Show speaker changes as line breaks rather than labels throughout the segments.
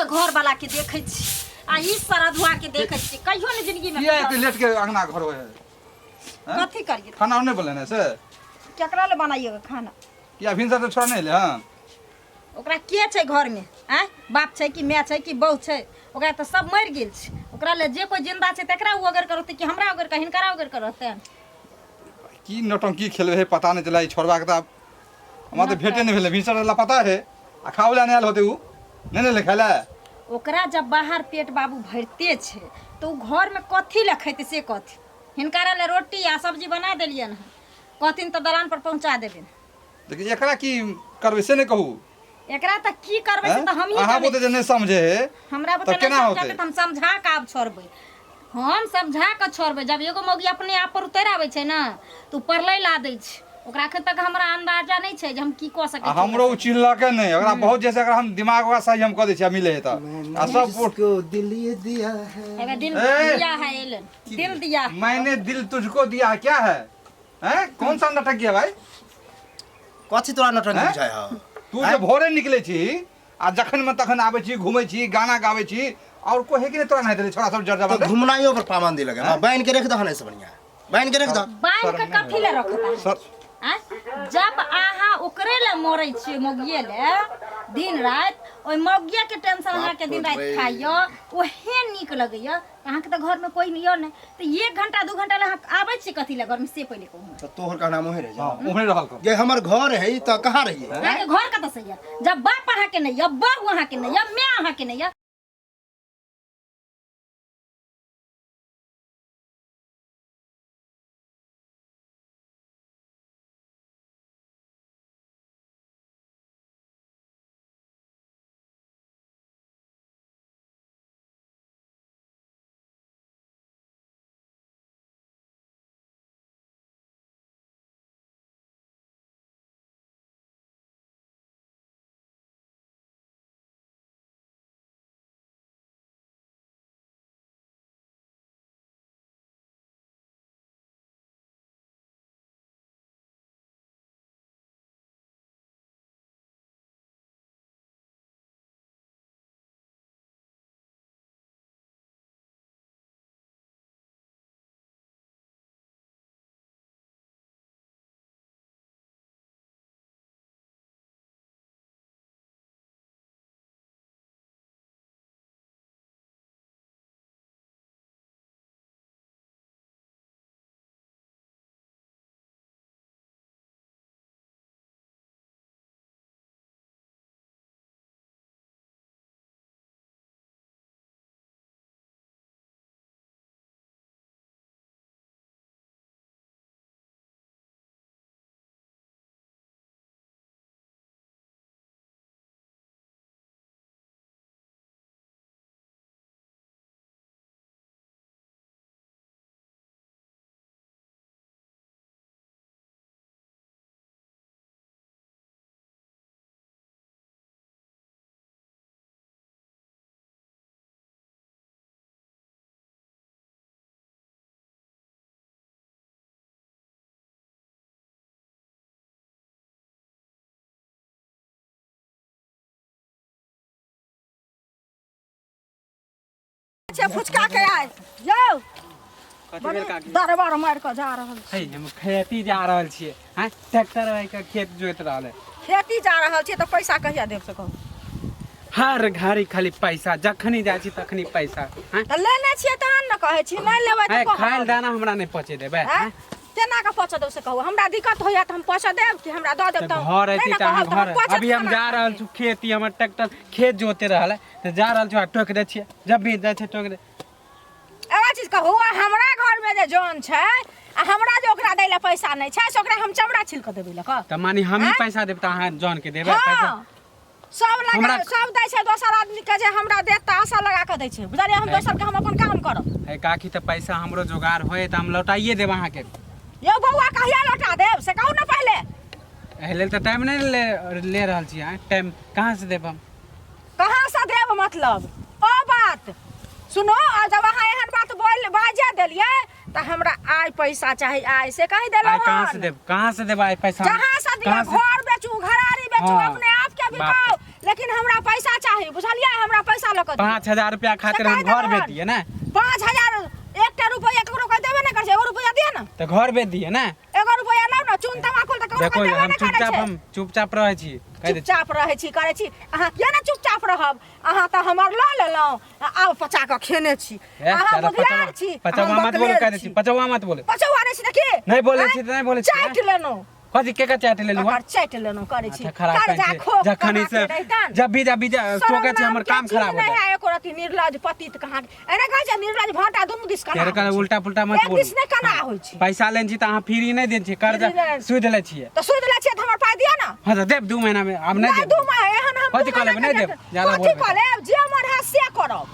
के घर वाला के देखै छी आ ई सरधुआ के देखै छी कहियो ने जिंदगी में
किया एते लेट के अंगना घर होय है हैं?
कथी करिए
खाना नहि बनलै ने से
केकरा ले बनाइएगा खाना
किया भिनसर तऽ छोड़ा नहि एलै हँ
ओकरा के छै घर में आँय बाप छै कि माय छै कि बहू छै ओकरा तऽ सब मरि गेल छै ओकरा ले जे कोइ जिंदा छै तकरा ओ अगर करतै कि हमरा अगर हिनकरा अगर करतै
की नौटंकी खेलबै है पता नहि चलै ई छोड़बाके तऽ आब हमरा तऽ भेटे नहि भेलै भिनसर लापता है आ खाओ लए नहि आयल होतै उ नहि ने खाय लए
ओकरा जब बाहर पेट बाबू भरिते छै तऽ ओ घरमे कथी लए खैतै से कथी हिनकरा लए रोटी आ सब्जी बना देलियनि हँ कहथिन तऽ दलान पर पहुँचा देबनि
देखिए एकरा की करबै से नहि कहू
एकरा तऽ की करबै से तऽ हमही
अहाँ
जानै
बोलते जे नहि समझे है
हमरा
तऽ
बुते
केना
नहि
होतै?
समझाते तऽ हम समझा कऽ आब छोड़बै हम समझा कऽ छोड़बै जब एगो मौगी अपने आप पर उतरि आबै छै ने तऽ ओ परलै ला दै छै ओकरा एखन तक हमरा अंदाजा नहि छै जे हम की कऽ सकै
आ
छी
हमरो उ चिन्हलकै नहि ओकरा बहुत जैसे एकरा हम दिमाग ओकरा सही हम कऽ दै छियै आ मिले है तऽ आ सब
जिसको दिल ये दिया है
एगो दिल
ए!
दिया है एलन दिल दिया है।
मैंने दिल तुझको दिया है क्या है हैं कौन सा नाटक किया भाई
कथी तोरा नौटंकी
हैं?
बुझाय हौ
तू जे भोरे निकले छी आ जखन मन तखन आबै छी घूमै छी गाना गाबै छी और कोई है कि नहीं तोरा नहीं देले छोड़ा सब जर
तो
जबर
घुमनाइयो पर पाबंदी लगे हाँ बान्हि के रख दह नहीं से बढ़िया बान्हि के रख दह
बान्हि कऽ कथी लए रखता
सर
आँय? जब अहाँ ओकरे लए मरै छियै मौगिए लए दिन राति ओहि मौगिए के टेंशन अहाँके दिन राति
रे।
खाइए ओहे नीक लगैए अहाँके तऽ घरमे कोइ नहि यऽ नहि तऽ एक घंटा दू घंटा लए अहाँ आबै छियै कथी लए घरमे से पहिले कहू
तो तोहर कहना मोहे रह जा
हाँ उम्हरे रहल कर
ये हमर घर है त कहाँ रहिए
अहाँके घर कतऽ से यऽ जब बाप अहाँके नहि यऽ बहु अहाँके नहि यऽ माय अहाँके नहि यऽ
छै फुचका के आय यौ
कथी भेल काकी
दरबार मारि कऽ जा रहल छी
हे हम खेती जा रहल छियै हैं ट्रैक्टर आइ के खेत जोति रहल है
खेती जा रहल छी तऽ पैसा कहिया देब से कहू
हर घड़ी खाली पैसा जखनी जाइ छी तखनी पैसा हैं
तऽ लेने छियै तहन ने कहै छी नहि लेबै
हैं
तऽ कहब।
खायल दाना हमरा नहि पचे देबै
आँय?
हैं?
केना कऽ पचऽ देब से कहू हमरा दिक्कत होइया तऽ हम पचऽ देब कि हमरा दऽ देब
तऽ
तऽ
घर
नहि
अयती
ने
तऽ अहाँ
कहब तऽ हम
घर
पचत
अभी हम
खाना
जा रहल
अहाँके।
छी खेती हमर ट्रैक्टर खेत जोते रहल है तऽ जा रहल छी आ टोकि दै छियै जब भी जाइ छै टोकि दै
एगो चीज कहू आ हमरा घरमे जे जन छै आ हमरा जे ओकरा दै लए पैसा नहि छै से ओकरा हम चमड़ा छिल कऽ देबै लए कऽ
तऽ माने हमही
आँय?
पैसा देब तऽ अहाँ जन के देबै पैसा
हँ सब लगा
हमरा-
सब दै छै दोसर आदमी के जे हमरा देत तऽ आशा लगा कऽ दै छै बुझलियै हम दोसर के हम अपन काम करब
हे काकी तऽ पैसा हमरो जोगाड़ होय तऽ हम लौटाइए देब अहाँके
यौ बौआ कहिया लौटा देब से कहू ने पहिले
एहि लेल तऽ टाइम नहि ले ले रहल छी अहाँ टाइम कहाँ से देब हम
कहाँ से देब मतलब ओ बात सुनो आ जब अहाँ एहन बात बोल बाजे देलियै तऽ हमरा आइ पैसा चाही आइ से कहि
आइ
देलहुँ
कहाँ से
हन।
देब कहाँ से देब आइ पैसा
जहाँ से दिअ
कहाँ से
घर बेचू घरारी बेचू
हाँ,
अपने आप के
बाप
बिकाउ लेकिन हमरा पैसा चाही, बुझलियै? हमरा पैसा लऽ कऽ दिअ।
5000 रुपया खातिर हम
से कहि
घर
देबै
बेच दिए ना।
5000 एकटा रुपैआ ककरो कह देबे नहि करै छै। एगो रुपैआ दिअ ने।
तऽ घर बेच दिए ना।
एगो रुपैआ लाउ ने, चून तमाकुल तऽ ककरो
देखो
कह देबे
हम
नहि करै
चुपचाप
छै।
हम चुपचाप रहै छी, कहि दै छी।
चुपचाप रहै छी करै छी, अहाँ किया ने चुपचाप रहब? अहाँ तऽ हमर लऽ लेलहुँ आ आब पचा कऽ खेने छी।
ए,
अहाँ
ज्यादा
बुधियार
पचवा
छी,
पचवा
हम
मत बोलो,
बकलेल
कह दै छी।
छी।
पचवा मत बोलो।
पचौआ नहि छी तऽ की?
नहि बोलै
आँय?
छी तऽ नहि बोलै छी।
चाटि लेलहुँ।
कथी के के चाटि लेलहुँ?
ओकर चाटि लेलहुँ करै छी।
माथा खराब
कर्जा
करै छै।
खोप
जखन
कना
से
के रहितन।
जब भी जब भी
शरम
टोकै छै
नाम
हमर
के
काम
चीज
खराब हो
नहि
जाए।
है एको रति। निर्लज पतित कहाँ एना कहै छै, निर्लज भाटा दुनू दिस कना
तेरे
होइ छै।
उल्टा पुल्टा मत
एक
बोलू।
दिस नहि कना होइ छै।
पैसा लेने छी तऽ अहाँ फ्री नहि देने छी, कर्जा
फ्री नहि।
सूद लै छियै।
तऽ सूद लै छियै तऽ हमर पाइ दिअ ने।
हँ तऽ देब 2 महीना में, आब नहि
नहि
देब।
2 महीना एहन हम
कथी
2
कऽ
महीना
लेबै? नहि
के
देब। ज्यादा
कथी
बोलबै।
कऽ लेब? जे मन हैत से करब।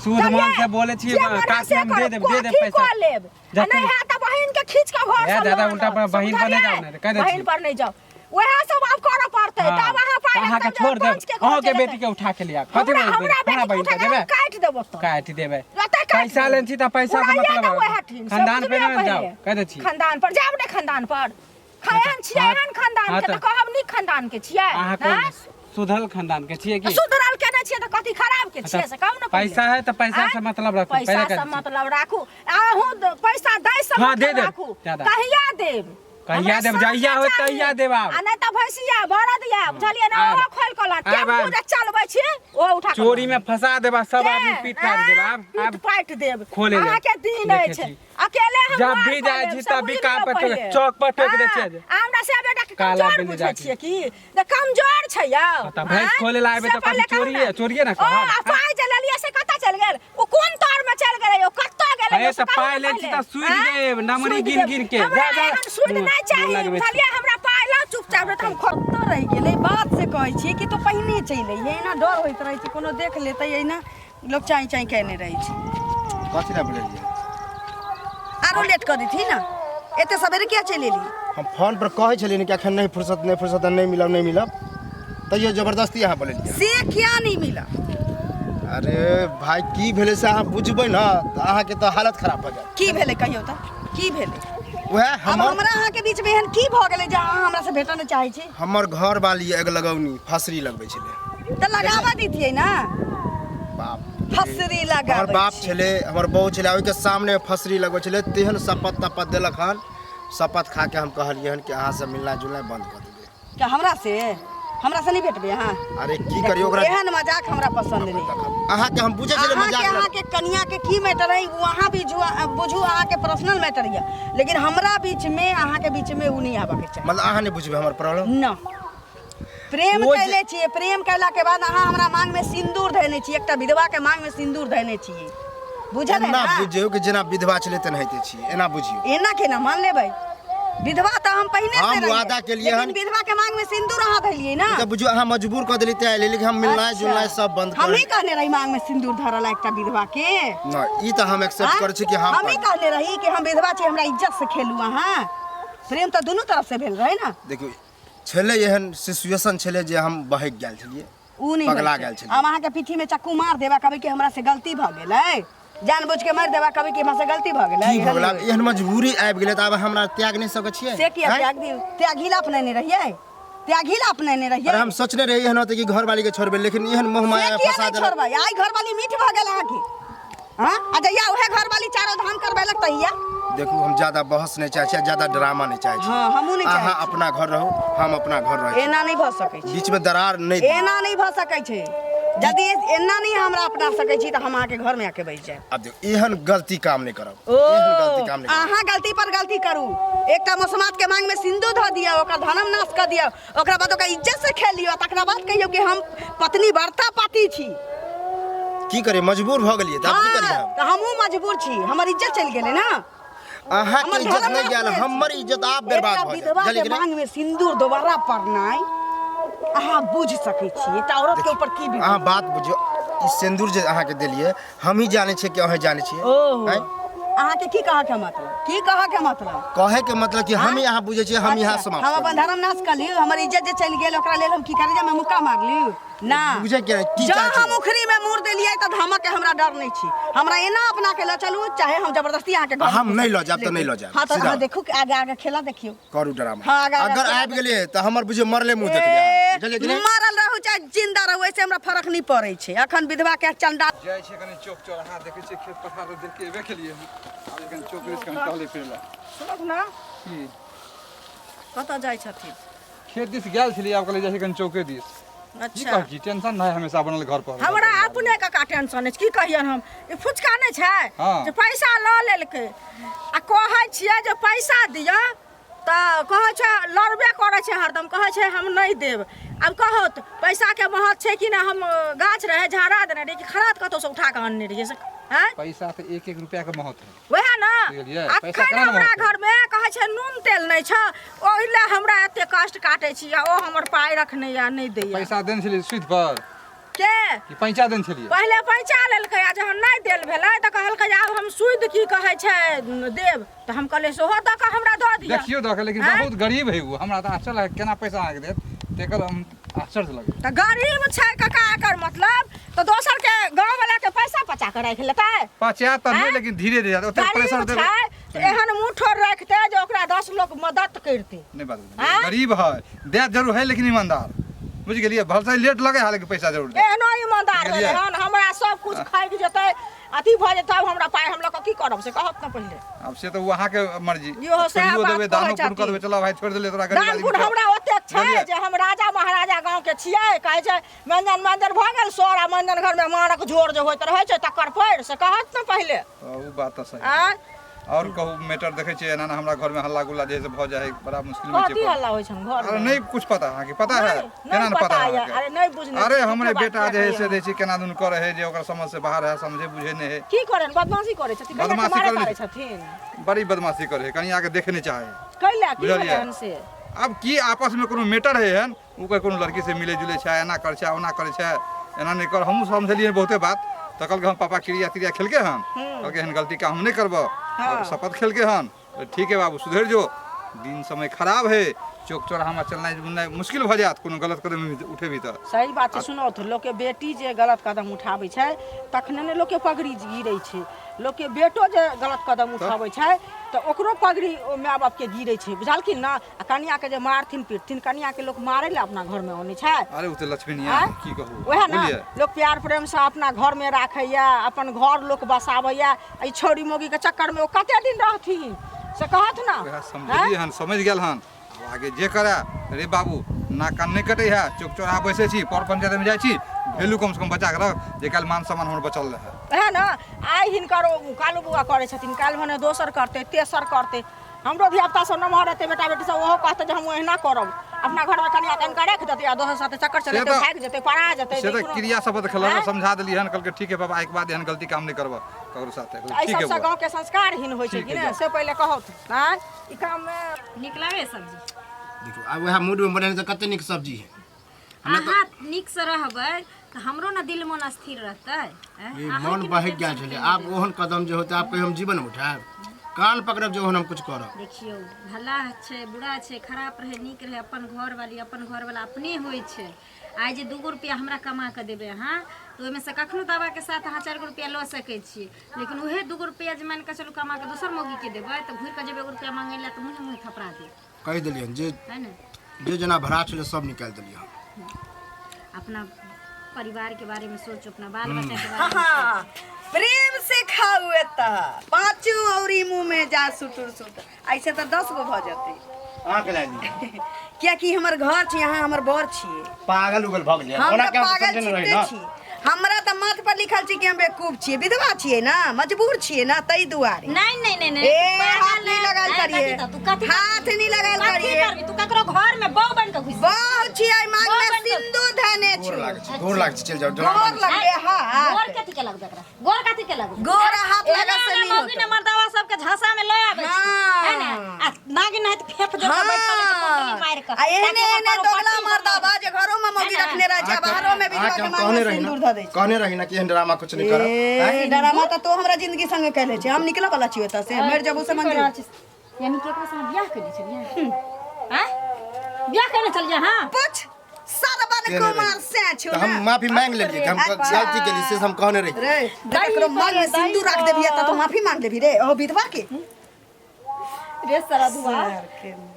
सूद मान से बोलै छियै,
जे मन हैत
काट
से
हम दे
करब।
देब, दे देब
कथी
पैसा।
कऽ लेब? आ
जखन
नहि हैत तऽ बहिन के खींच कऽ घर
ए,
से
दादा,
लऽ
उल्टा
आनब।
पर बहिन पर नहि जाउ
समझलियै?
ने, कहि दै छी।
बहिन पर नहि जाउ, वएह सब आब करऽ पड़तै।
हाँ,
तब अहाँ पाइ
अहाँके
लेब, तब
छोड़ देब,
पंच के घर
अहूँके
चलि
बेटी
जेतै।
के उठा के लिया। कथी
हमरा
बहिन
हमरा
हमरा
बेटी के
बहिन
उठा
के
के हम
देबै?
काटि देबो तऽ।
काटि देबै।
एतऽ काटि
पैसा
देबै।
लेने छी तऽ पैसा से
उड़ाइए
मतलब
देबै वएह ठीन, से
खानदान पे
बुझलियै
नहि जाउ,
पहिले।
कहि दै छी।
खानदान पर जायब ने, खानदान पर एहन छियै,
हाँ,
एहन खानदान
हाँ
के तऽ
तऽ।
कहब नीक खानदान के छियै।
अहाँ कोन
आँय?
सुधल खानदान के छियै की?
सुधरल के नहि छियै तऽ कथी खराब के छियै से कहू ने पहिले।
पैसा है तऽ पैसा
आँय?
से मतलब राखू।
पैसा
पहिले
से
कह दै छी।
मतलब राखू, अहूँ पैसा दै से
हाँ, दे
मतलब
देब,
राखू।
ज्यादा।
कहिया देब?
कहिया
हमरा
देब?
साँझ
जहिया होत
चाही।
तहिया देब आब।
आ नहि तऽ भैंसिया बरद या, बुझलियै ने?
आब।
ओहो खोलि कऽ लान।
आब,
टेम्पू
आब।
जे चलबै छी ओहो उठा कऽ
चोरी
लान।
में फंसा देबा सब
के?
आदमी, पीट पाट देब आब।
पीट
आब
पाटि देब।
खोले लेब।
अहाँके दिन
देखै
अछि
छी।
अकेले हम
जब
घर
भी
कऽ
जाइ
लेब,
छी
से
तब भी
बुझि
काम
लियौ
पर
पहिले।
चौक पर टोकि दै
हाँ,
छियै।
आ हमरा से बेटा के
काला
कमजोर
बिल्ली
बुझै
जाके।
छियै की जे कमजोर छै यौ?
तऽ भैंस
आँय?
खोले ला एबै
से
तऽ कथी
पहिले कहू
चोरिये
ने।
चोरिये ने
ओ
कहब?
आ पाइ जे लेलियै से कतऽ चलि गेल? ओ कोन तर में चलि गेलै? ओ कतऽ गेलै?
अरे
ओ से
तऽ
कहू
पाइ
ने
लै छी
पहिले।
तऽ सूदि
आँय?
देब, नमरी
सूदि
गिन
देब।
गिन के।
हमरा
जा, जा।
एहन सूदि
मुँह
नहि चाही,
लगबै छी।
बुझलियै? हमरा पाइ लाउ चुपचाप, नहि तऽ हम
कतऽ रहि गेलै? बात से कहै छियै कि तू पहिने चलि अइहे, एना डर होइत रहै छै कोनो देख लेतै, एना लोक चाँइ चाँइ केने रहै छै।
कथी लए बोललियै?
आरो लेट कऽ देथिन ने, एते सवेरे किया चलि एली?
हम फोन पर कहै छलियै ने कि एखन नहि फुर्सत, नहि फुर्सत, नहि मिलब, नहि मिलब, तैयो जबरदस्ती अहाँ बोललियै।
से किया नहि मिलब?
अरे भाई, की भेलै से अहाँ बुझबै ने तऽ अहाँके तऽ हालत खराब भऽ जायत।
की भेलै कहियौ तऽ, की भेलै?
उएह
आब
हमर
हमरा अहाँके बीचमे एहन की भऽ गेलै जे अहाँ हमरा से भेटऽ नहि चाहै छी?
हमर घर वाली अगलगौनी फसरी लगबै छलै।
तऽ लगाबऽ दितियै ने।
बाप
फसरी
हमर
लगाबै
बाप
छी।
छलै, हमर बहू छलै, ओहिके सामने फसरी लगबै छलै। तेहन शपथ तपत देलक हन, शपथ खा के हम कहलियै हन कि अहाँसँ मिलना जुलना बंद कऽ देबै।
क्या हमरा से नहि भेटबै अहाँ?
अरे की करियौ ओकरा।
एहन मजाक हमरा पसंद नहि।
अहाँके हम बुझै छलै
अहाँके
मजाक
अहाँके कनिया के की मैटर है वो अहाँ भी बुझू, अहाँके पर्सनल मैटर यऽ, लेकिन हमरा बीच में अहाँके बीच में उ नहीं आबऽ के चाही।
मतलब अहाँ नहि बुझबै हमर प्रॉब्लम?
न, प्रेम
ओ जे-
कैले छियै, प्रेम कैला के बाद अहाँ हमरा मांग में सिंदूर धयने छियै, एकटा विधवा के मांग में सिंदूर धयने छियै, बुझल है
एना
ना?
बुझियौ कि जेना विधवा छलै तेनाहिते छियै, एना बुझियौ।
एना केना मान लेबै? विधवा तऽ हम पहिने
हम
से रहियै,
वादा केलियै हन।
लेकिन विधवा के मांग में सिंदूर अहाँ धलियै ना?
तऽ बुझियौ अहाँ मजबूर कऽ देलियै तें एलियै, लेकिन हम मिलनाइ
अच्छा।
जुलनाइ सब बंद कर
हमही कहने रही मांग में सिंदूर धरल एकटा विधवा के?
नहि, ई तऽ हम एक्सेप्ट
आँय?
करै छी कि हम
हमही कहने रही कि हम विधवा छी, हमरा इज्जत से खेलू अहाँ? प्रेम तऽ दुनू तरफ से भेल रहे ना।
देखियौ, छलै एहन सिचुएशन छलै जे हम बहकि गेल छलियै,
उ नहि
पगला
होइ छै।
गेल छलियै।
हम अहाँके पीठी में चक्कू मार देबा, कहबै कि हमरा से गलती भऽ गेलै, जानबूझ के मारि देबा, कहबै कि हमरा से गलती भऽ गेलै?
की भऽ
एहन
गेल? आब
नहि होइ।
एहन मजबूरी आबि गेलै तऽ आब हमरा त्याग नहि सकै छियै?
से किया
आँय?
त्याग दियौ? त्यागी ला अपनेने रहियै, त्यागी ला अपनेने रहियै।
अरे हम सोचने रहियै एहन होतै कि घरवाली के छोड़बै, लेकिन एहन मोह
से
माया
किया
फंसा
नहि
देलक।
छोड़बै? आइ घरवाली मीठ भऽ गेल अहाँके? हाँ, आ जहिया उहे घरवाली चारो धाम करबेलक तहिया?
देखू, हम ज्यादा बहस नहि चाहै छी, ज्यादा ड्रामा नहि चाहै छी।
हाँ, हमहूँ नहि चाहै
अहाँ
छी।
अपना घर रहू, हम अपना घर रहै छी।
एना नहि भऽ सकै छै।
बीच में दरार नहि दियौ।
एना नहि भऽ सकै छै। यदि एना नहि हमरा अपना सकै छी तऽ हम अहाँके घरमे आके बैस जायब।
आब देखू, एहन गलती काम नहि करब,
ओ
एहन गलती काम नहि करब।
अहाँ गलती पर गलती करू, एकटा मोसमात के मांग में सिंदूर धऽ दियौ, ओकर धर्म नाश कऽ दियौ, ओकरा बाद ओकरा इज्जत से खेल लियौ, तकरा बाद कहियौ कि हम पत्नी वर्ता पति छी।
की करियै, मजबूर भऽ गेलियै तऽ आब की करियै
हाँ,
हम?
तऽ हमहूँ मजबूर छी, हमर इज्जत चलि गेलै ना।
अहाँके
हमर
इज्जत
धर्म
नहि
नाश
गेल,
भेल।
हमर इज्जत आब बर्बाद
एकटा
भऽ गेल।
विधवा
बुझलियै
के
कि नहि?
मांग में सिंदूर दोबारा पड़नाइ, अहाँ बुझ सकै छी एकटा औरत के ऊपर की बीतै।
अहाँ बात बुझियौ, ई सिन्दूर जे अहाँके देलियै, हमही जानै छियै कि अहें जानै छियै?
ओहो।
आँय?
अहाँके की कहऽ के मतलब, की कहऽ के मतलब?
कहै के मतलब कि हम अहाँ बुझै छियै, हम यहाँ
अच्छा,
समाप्त
हम अपन
करी।
धर्म नाश कर लियौ, हमर इज्जत जे चलि गेल ओकरा लेल हम की करी? जे हम मुक्का मार लियौ ना?
बुझै के की
जँ
चाहै
हम
छियै?
उखड़ी में मूड़ देलियै नहि तऽ धमक के हमरा डर नहि छी। हमरा एना अपना के लऽ चलू चाहे हम जबरदस्ती अहाँके घर
हम नहि लऽ जायब तऽ नहि लऽ जायब।
हाँ तऽ
सीधा।
अहाँ देखू कि आगे आगे खेला देखियौ।
करू ड्रामा।
हाँ, आगे आगे
अगर
खेला।
आबि गेलियै तऽ हमर बुझियौ मरले मुँह देखबै अहाँ। बुझलियै कि नहि?
मरल रहू चाहे जिंदा रहू, ऐसे हमरा फर्क नहीं पड़ै छै। अखन विधवा के चंडा
जाइ छै कनि चौक चौराहा देखै छियै, खेत पथार तऽ देख के एबे केलियै हन। आब कनि चौक दिस कनि टहलै फिरै लए।
सुनू ने।
की?
कतऽ जाइ छथिन?
खेत दिस गेल छलियै, आब कहलियै जाइ छै कनि चौके दिस। की
अच्छा।
कहै छी, टेंशन नहि हमेशा बनल घर पर।
हमरा अपने काका टेंशन अछि, की कहियन हम। ई फुचका नहि छै
हाँ।
जे पैसा लऽ लेलकै आ कहै छियै जे पैसा दिअ तऽ कहै छै लड़बे करै छै हरदम, कहै छै हम नहि देब। आब कहू तऽ पैसाके महत्व छै कि नहि? हम गाछ रहै झाड़ा देने रहियै कि खरात कतहुसँ उठा कऽ अनने रहियै से? आँय?
पैसा तऽ एक एक रुपया के महत्व है।
वएह ने।
बुझलियै? पैसा
अखन
केना ने
हमरा
महत्व?
घरमे कहै छै नून तेल नहि छै, ओहि लए हमरा एते कष्ट काटै छी आ ओ हमर पाइ रखने यऽ नहि दैया।
पैसा देने छलियै सुद पर?
के?
कि पैंचा देने छलियै?
पहिले पैंचा लेलकै आ जहन नहि देल भेलै तऽ कहलकै जे आब हम सुद की कहै छै देब, तऽ हम कहलियै सेहो दऽ कऽ हमरा दऽ दिअ।
देखियौ दऽ कऽ, लेकिन
आँय?
बहुत गरीब है ओ। हमरा तऽ आश्चर्य लागै केना पैसा अहाँके देत, तेकर हम आश्चर्य लगै।
तऽ गरीब छै काका, एकर मतलब तऽ दोसर के गाँव वाला के पैसा पचा कऽ राखि लेतै?
पचा तऽ नहि,
आँय?
लेकिन धीरे धीरे ओते
गरीब
प्रेशर देबै
छै तऽ एहन मुँह ठोर राखतै जे ओकरा 10 लोक मदद करतै।
नहि बात बुझलियै।
आँय?
गरीब है देत जरूर है, लेकिन ईमानदार, बुझि गेलियै? भलसे लेट लगे है लेकिन पैसा जरूर देत।
एहनो ईमानदार
बुझलियै?
भेलै हन, हमरा सब कुछ खाइक जेतै, अथी भऽ जेतै, तब हमरा पाइ हम लऽ कऽ की करब से कहत ने पहिले।
आब से तऽ ओ अहाँके मर्जी।
इहो सएह
छोड़ियो
बात
देबै,
कहै
दानो पुण्य कऽ
छथिन।
देबै। चलो भाइ, छोड़ि देलियै तोरा गरीब
दान
आदमी
पुण्य
छौ।
हमरा ओतेक छै
बुझलियै?
जे हम राजा महाराजा गाँव के छियै। कहै छै मंजन मंजन भऽ गेल सोर आ मंजन घर में मारक जोर जे होइत रहै छै तकर पैर, से कहत ने पहिले।
तऽ ओ बात तऽ सही।
आँय?
और कहू, मैटर देखै छियै एना एना हमरा घर में हल्ला गुल्ला जे है से भऽ जाइ है, बड़ा मुश्किल में
कथी
छियै।
हल्ला होइ छन घर
अरे
में?
नहीं कुछ पता, अहाँके पता है?
नहीं,
केना
नहीं
ने पता
पता यऽ।
अहाँके?
अरे नहीं बुझने
अरे
छी,
हमरे
झूठे बात
बेटा जे है
किया
से
कहियै?
दै छै केना दुन करे है जे ओकर समझ से बाहर है, समझे बुझे नहीं है।
की करेन, बदमाशी करै छथिन? कहिया के
बदमाशी
मारे
करै
तारे छथिन?
बड़ी बदमाशी करे है, कहीं आके देखे नहीं चाहे।
कैला की
बुझलियै?
भेलै हन से?
अब की आपस में कोनो मैटर है हन, ओकर कोनो लड़की से मिले जुले छै, एना करे छै ओना करे छै, एना नहीं कर। हमहूँ समझलियै बहुते बात, तऽ कहलकै हम पापा क्रिया त्रिया खेलके हन, कहलकै एहन गलती काम हम नहीं करबो,
हाँ।
शपथ खेलके हन। तऽ ठीक है बाबू, सुधरि जो, दिन समय खराब है, चौक चौराहा में चलनाइ बुलनाइ मुश्किल भऽ जायत कोनो गलत कदम उठेबी तऽ।
सही बात छै। सुनो तऽ, लोकके बेटी जे गलत कदम उठाबै छै तखने ने लोकके पगड़ी गिरै छै। लोकके बेटो जे गलत कदम उठाबै छै तऽ ओकरो पगड़ी ओ माय बापके गिरै छै, बुझलखिन ने? आ कनियाके जे मारथिन पीटथिन, कनियाके लोक मारै लए अपना घरमे अनै छै?
अरे ओ तऽ लक्ष्मीनिया
आँय?
की कहू,
वएह ने।
बुझलियै?
लोक प्यार प्रेमसँ अपना घरमे राखैया, अपन घर लोक बसाबैया। एहि छौड़ी मौगीके चक्करमे ओ कते दिन रहथिन से कहत ने?
वएह समझलियै हन, समझ गेल हन। आब आगे जे करए, रे बाबू नाक कान नहि कटै है, चौक चौराहा बैसै छी, पर पंचायतमे जाइ छी, वैल्यू कमसँ कम बचा कऽ रख जे काल्हि मान सम्मान हमर बचल रहए।
वएह ने, आइ हिनकर ओ कालू बुआ करै छथिन, काल्हि भने दोसर करतै, तेसर करतै। हमरो धियापुता सब नमहर हेतै, बेटा बेटी सब, ओहो कहतै जे हम एहिना करब। अपना घरमे कनिया कनिका राखि देतै आ दोसर साथे चक्कर
से
चलेतै,
तऽ-
भागि जेतै, पड़ा जेतै।
से तऽ
कोनो-
क्रिया शपथ खेलक,
आँय?
समझा देलियै हन, कहलकै ठीक है बाबा, आइके बाद एहन गलती काम नहि करबह ककरो साथे।
एहि
ठीक है
सबसँ
बौआ।
गाँवके संस्कारहीन होइ छै
ठीक
कि
है,
नहि
जाउ।
से पहिले कहू आँय, ई काममे
नीक लागै सब्जी?
देखियौ आब वएह मूडमे बनेने तऽ कते नीक सब्जी है।
अहाँ नीकसँ रहबै तऽ हमरो ने दिल मन स्थिर रहतै। आँय?
ई
अहाँके
मन
ने
बहकि गेल
टेंशन
छलै।
नहि
आब ओहन कदम जे होतै, आब कहियो हम जीवन उठायब कान पकड़ब जे ओहन हम कुछ करब।
देखियौ, भला छै बुरा छै, खराब रहै नीक रहै, अपन घरवाली अपन घरवाला अपने होइ छै। आइ जे 2 गो रुपैआ हमरा कमा कऽ देबै अहाँ तऽ ओहिमे से कखनो दवाके साथ अहाँ 4 गो रुपैआ लऽ सकै छी, लेकिन उएह 2 गो रुपैआ जे मानि कऽ चलू कमा कऽ दोसर मौगीके देबै तऽ घुरि कऽ जेबै 1 रुपैआ मांगै लए तऽ मुँहे मुँहे थपड़ा देब।
कहि देलियनि जे
है ने,
जे जेना भरा छलै सब निकालि देलियै हम।
अपना परिवार के बारे में सोचो, अपना बाल बच्चा के बारे में।
हाँ, प्रेम से खाऊ एतऽ पाँचो औरी मुँह में जा सुटुर सुटुर, ऐसे तऽ 10 गो भऽ जेतै।
अहाँके लाय दिअ?
कियाकि हमर घर छी, अहाँ हमर बर छियै।
पागल उगल भऽ गेलियै?
हम
ओना
तऽ
के हम
पागल
समझे नहि रही
छिते
ने।
छी। हमरा तऽ माथ पर लिखल छै कि हम बेवकूफ छियै, विधवा छियै ना, मजबूर छियै ना, ताहि दुआरे।
नहीं नहीं नहीं नहीं,
ए,
तू
हाथ
पागल
नहीं
है।
लगाल
ए,
करिए।
कथी तऽ, तू कथी
हाथ नहीं लगाल
कथी
करिए।
करबी? तू ककरो घर में बहू बन के घुस
बहु छियै, मांग
बहू
में
बन के-
सिंदूर धने
गोर
छु।
लागै छै, गोर लागै छै, चलि जाउ ड्रामा।
गोर लगे हाथ।
गोर कथी के लगबे एकरा? गोर कथी के लगबे?
गोर हाथ लगा से
एना
नहीं
मौगी
होतो।
ने मर्दावा सबके झांसा में लऽ आबै छै,
हाँ।
है ने? आ नागिन नाहित फेफ जकाँ बैठल रहै छै पोटरी मारि कऽ।
आ एहने
ताकि
एहने
ओकर
दोगला
पट्टी
मर्दाबा जे घरो में मौगी
है ना?
रखने रहै छै, आ बाहरो में विधवा
अहाँके
के
हम
मांग
कहने
में
रही
सिंदूर
ने,
धऽ दै छै।
कहने रही ने कि एहन ड्रामा कुछ नहि करब।
ए, डरामा तऽ तो हमरा जिंदगी संगे कैले छै। हम निकले वाला छियै एतऽ से, मरि जबू से
की कहि
मंजूर।
रहल छी? यानी कि एकरा संगे बियाह केने छलियै? आँय? बियाह केने छलियै अहाँ?
पूछ सरबन
केने कुमार रही।
से छौ
तऽ हम
ना।
माफी मांग लेलियै कि हम
अच्छा।
गलती केली से हम कहने रही।
रे ककरो मांग में सिंदूर रख देबही त तो माफी मांग लेबही रे ओ विधवा के।
रे सरधुआ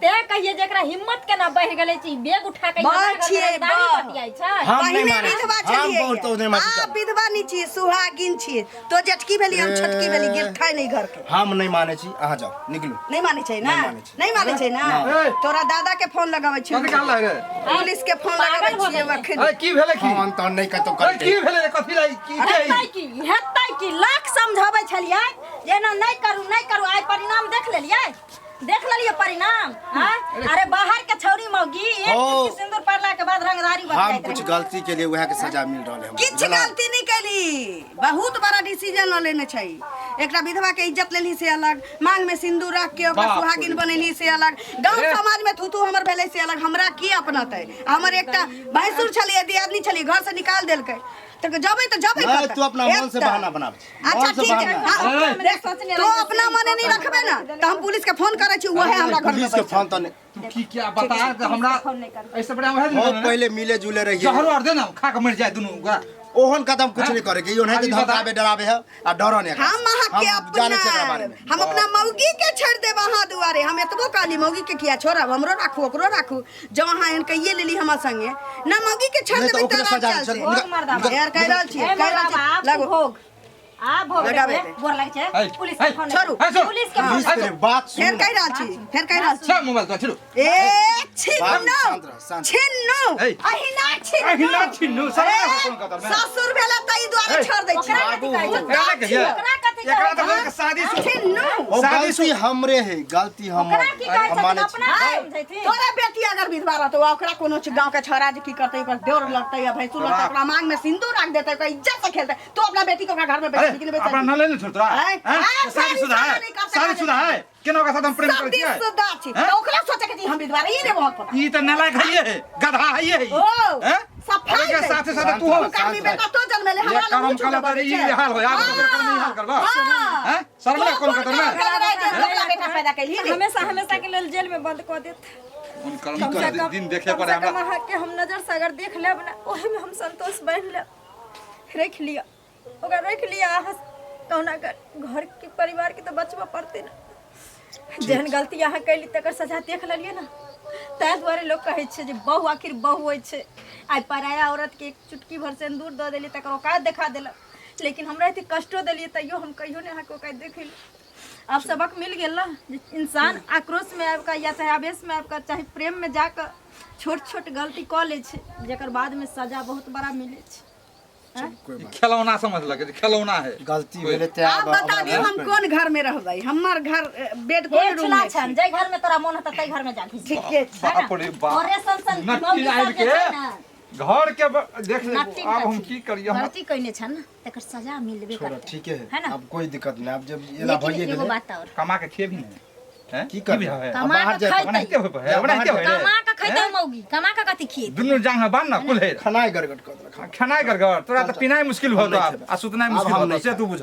ते कहिए जेकरा हिम्मत केना बढ़ि गेलै छी बैग उठा के
बड़
हमरा घर
छियै,
रंगदारी
बड़।
बतियाइ छै।
हम नहि
पहिने
मानै छी।
विधवा
हम
छलियै।
बहुत तो नहि मानै छी।
आ विधवा नहीं छियै, सुहागिन छियै। तो जेठकी भेली हम छोटकी भेली, गिरथाइ नहीं घर के।
हम नहि मानै छी, अहाँ जाउ निकलू।
नहीं मानै छै ना?
नहि मानै छै।
नहीं मानै छै ना?
ए।
तोरा दादा के फोन लगाबै छी,
कथी काल रे?
पुलिस के फोन लगाबै
पागल भऽ
छियै
गेलै।
अखन।
अरे की भेलै की?
फोन तोन नहि कतौ
अरे
करतै।
की भेलै रे? कथी लाई की के
हेतै की, हेतै की? लाख समझाबै छलियै जे एना नहि करू नहि करू, आइ परिणाम देख लेलियै, देख लेलियै परिणाम। आँय? अरे बाहर के छौरी मौगी एक
हो।
चुटकी सिंदूर पड़ला के बाद रंगदारी
हम
बदलैत
कुछ
रहै।
गलती के लिए वएह के सजा मिल रहल है हमरा।
किछु
बुझलहुँ?
गलती नहीं कैली, बहुत बड़ा डिसीजन लऽ लेने छै। एकटा विधवा के इज्जत लेली से अलग, मांग में सिंदूर रख के ओकरा
बाप रे।
सुहागिन बनेली से अलग, गांव
अरे।
समाज में थूथू हमर भेलै से अलग। हमरा की अपनतै? हमर एकटा भैंसुर छलियै, दियादनी छलियै, घर से निकाल देलकै तऽ जबै तऽ जबै
नहीं,
कतऽ?
तू अपना मन से
एकटा।
बहाना बनाबै छी।
अच्छा
मन से
ठीक है,
बहाना।
हाँ,
अरे।
देख, तो अपना मने नहीं रखबे ना तऽ हम पुलिस के फोन करै छी, वहे हमरा घर में
पुलिस के
बैठल।
फोन तो नहीं।
तू की क्या बता दे हमरा, ऐसे बढ़िया वएह
बहुत
दिन
पहले मिले जुले रहिए।
जहरो आर दे ना, खा के मर जाए दुनू ओकरा।
ओहन कदम कुछ नहीं करे के यो नहीं
अभी
धमकावे
बता।
डरावे है आ डरो नहीं।
हम अहाँ के
हम जाने
अपना
छै एकरा बारे में।
हम अपना मौगी के छोड़ देब अहाँ दुआरे। हम एतबो कहली मौगी के किया छोड़ब, हमरो राखू ओकरो राखू। जब अहाँ एहन कहिए लेली हमरा संगे ना मौगी के छोड़
नहीं तो
देबै
ओकरे
तऽ
सजा
चलते।
चल।
भोग मर्दाबा।
यार कहि रहल छियै,
ए
कहि रहल
मर्दाबा,
छियै।
आब तू
लगो।
भोग आ भोग
लगाबे
रे,
दे।
गोर लगै छै।
है,
पुलिस के
है,
फोन
छोड़ू।
है, छोड़ू।
पुलिस के फोन
पुलिस के बात सुन।
फेर कहि रहल छी, फेर कहि रहल छी।
छे मोबाइल तो छिड़ू।
ए छिन्नू
शांत रह, शांत।
छिन्नू
ए।
अहिना छिन्नू
अहिना छिन्नू, सब
ए,
फोन कतर में।
ससुर भेला तई दुआरे
ए।
छोड़ दै छी।
ओकरा कथी कहै छै?
एकरा कहिए।
ओकरा कथी कहै
एकरा तऽ
छै?
बोलके शादी सु
छिन्नू
ओ
शादी
गलती हमरे है, गलती हमर।
ओकरा की कहै
हम
छथिन?
मानै छी।
अपना
आय,
समझैथिन।
तोरा बेटी अगर विधवा रहतौ आ ओकरा कोनो गांव के छोरा जे की करतै, ओकर देवर लगतै या भैंसुर लगतै, ओकरा मांग में सिंदूर रख देतै, ओकरा इज्जत से खेलतै, तो अपना बेटी के ओकरा घर में
अरे
बैठेबी कि नहीं
अपना
बैठेबी?
न लेने छोड़ तोरा।
आय,
हैं?
आय,
शादी शुदा है,
शादी करते
शादी शुदा है, केना ओकरा साथ हम प्रेम करै छियै?
शुदा छी
हैं?
तऽ ओकरा सोचे के छी हम विधवा रही रे बहुत पता।
ई तऽ नालायक हइये है, गधा हइये है।
ओ,
हैं?
सफाई
ओकरा
दे।
साथे साथे तू हो।
कर्मी बेटा तो जन्मेले हमरा
ये
लग
करम
मुँह
कला
छुपा
तर ई
छै।
हाल हो यार, ओकर कर्म ई हाल करबा।
हाँ।
हैं? शर्म ना कोन कतर में?
बेटा पैदा कैली रे।
हमेशा हमेशा के लेल जेल में बंद कऽ देत।
उन कर्म
कम से
के
कम
दिन देखे
कम
पड़े
से कम
हमरा।
अहाँके हम नजर से अगर देख लेब ने, ओहिमे हम संतोष बान्हि लेब। रखि लिअ ओकरा, रखि लिअ अहाँ कहुना कर, घर के परिवार के तऽ बचबऽ पड़तै ने। जेहन गलती अहाँ कैली तकर सजा देख लेलियै ने। ताहि दुआरे लोक कहै छै जे बहु आखिर बहु होइ छै। आइ पराया औरतके एक चुटकी भर सिन्दूर दऽ देलियै तकर औकात देखा देलक, लेकिन हमरा एते कष्टो देलियै तैयो हम कहियो नहि अहाँके औकात देखेली। आब सबक मिल गेल ने जे इंसान आक्रोशमे आबि कऽ या चाहे आवेशमे आबि कऽ चाहे प्रेममे जाकऽ छोट छोट गलती कऽ लै छै, जकर बादमे सजा बहुत बड़ा मिलै छै।
कोई बात
खेलौना समझलक जे खेलौना है।
गलती भेलै ते
आब बता दियौ हम कोन घर में रहबै? हमर घर बेड कोन रूम
छुला
में
छन, जाहि घर में तोरा मोन हेतौ ताहि घर में जा घुसि।
ठीके छै।
बाप रे बाप,
तोरे सन सन
नट्टी
मौगी
आबि
सबके
के
छै ने।
घर के देख ले।
नट्टी
आब हम
कथी?
की करियै हमरा?
गलती कइने छन ने तकर सजा मिलबे
छोड़ो,
करतै।
ठीके है।
है ना?
अब कोई दिक्कत नहीं, अब जब एना
लेकिन
भइए
एगो
गेलै
बात और।
कमा के खेबही ने? हैं?
की करबै?
भी है?
कमा
बाहर
के
जाए
खैतै।
ओनाहिते होय है, ओनाहिते होय रे।
कमा के खैतै मौगी, कमा के कथी खिएतै?
दुनू जांघ में बान्ह ना कुल्हे।
खनाइ गड़गड़ कऽ देलक।
खेनाइ गड़गड़, तोरा तऽ पिनाइ मुश्किल भऽ
हम नहि
जेतौ
खेबै।
आ सुतनाइ
आब
मुश्किल
हम
भऽ
नहि
जेतौ, से तू बुझ।